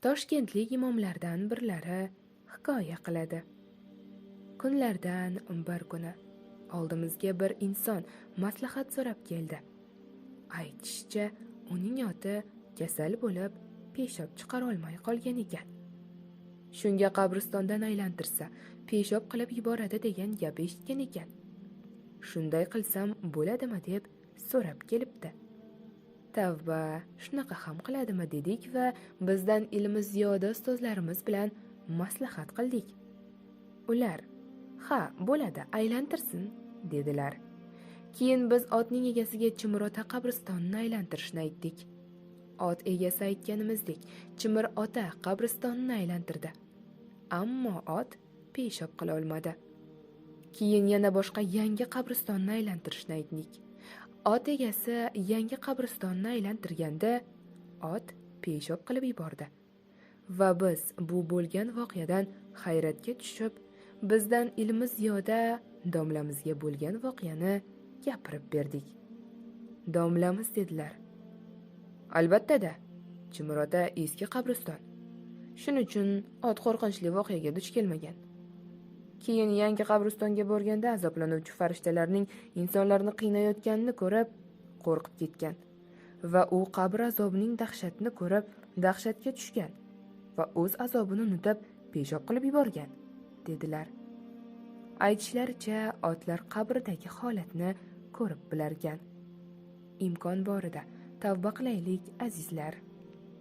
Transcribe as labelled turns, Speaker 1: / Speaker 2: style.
Speaker 1: Toshkentlik imomlardan birlari hikoya qiladi. Kunlardan bir kuni oldimizga bir inson maslahat so'rab keldi. Aytishicha, uning oti kasal bo'lib, peshob chiqara olmay qolgan ekan. Shunga qabristondan aylantirsa, peshob qilib yuboradi degan gap eshitgan ekan. Shunday qilsam bo'ladimi deb so'rab kelibdi. Tavba, shunaqa ham qiladimi dedik va bizdan ilmi ziyoda ustozlarimiz bilan maslahat qildik. Ular, "Ha, bo'ladi, aylantirsin" dedilar. Keyin biz otning egasiga Chimir ota qabristonini aylantirishni aytdik. Ot egasi aytganimizdek Chimir ota qabristonini aylantirdi. Ammo ot peshob qila olmadi. Keyin yana boshqa yangi qabristonni aylantirishni aytdik. Ot egasi yangi qabristonni aylantirganda ot peshob qilib yubordi. Va biz bu bo'lgan voqeadan hayratga tushib, bizdan ilmi ziyoda domlamizga bo'lgan voqeani gapirib berdik. Domlamiz dedilar: "Albatta-da, Chimir ota eski qabriston. Shuning uchun ot qo'rqinchli voqeaga duch kelmagan. Keyin yangi qabristonga borganda azoblanuvchi farishtalarning insonlarni qiynayotganini ko'rib, qo'rqib ketgan va u qabr azobining dahshatini ko'rib, dahshatga tushgan va o'z azobini unutib, peshob qilib yuborgan" dedilar. Aytishlaricha, otlar qabrdagi holatni ko'rib bilarkan. Imkon borida tavba qilaylik, azizlar.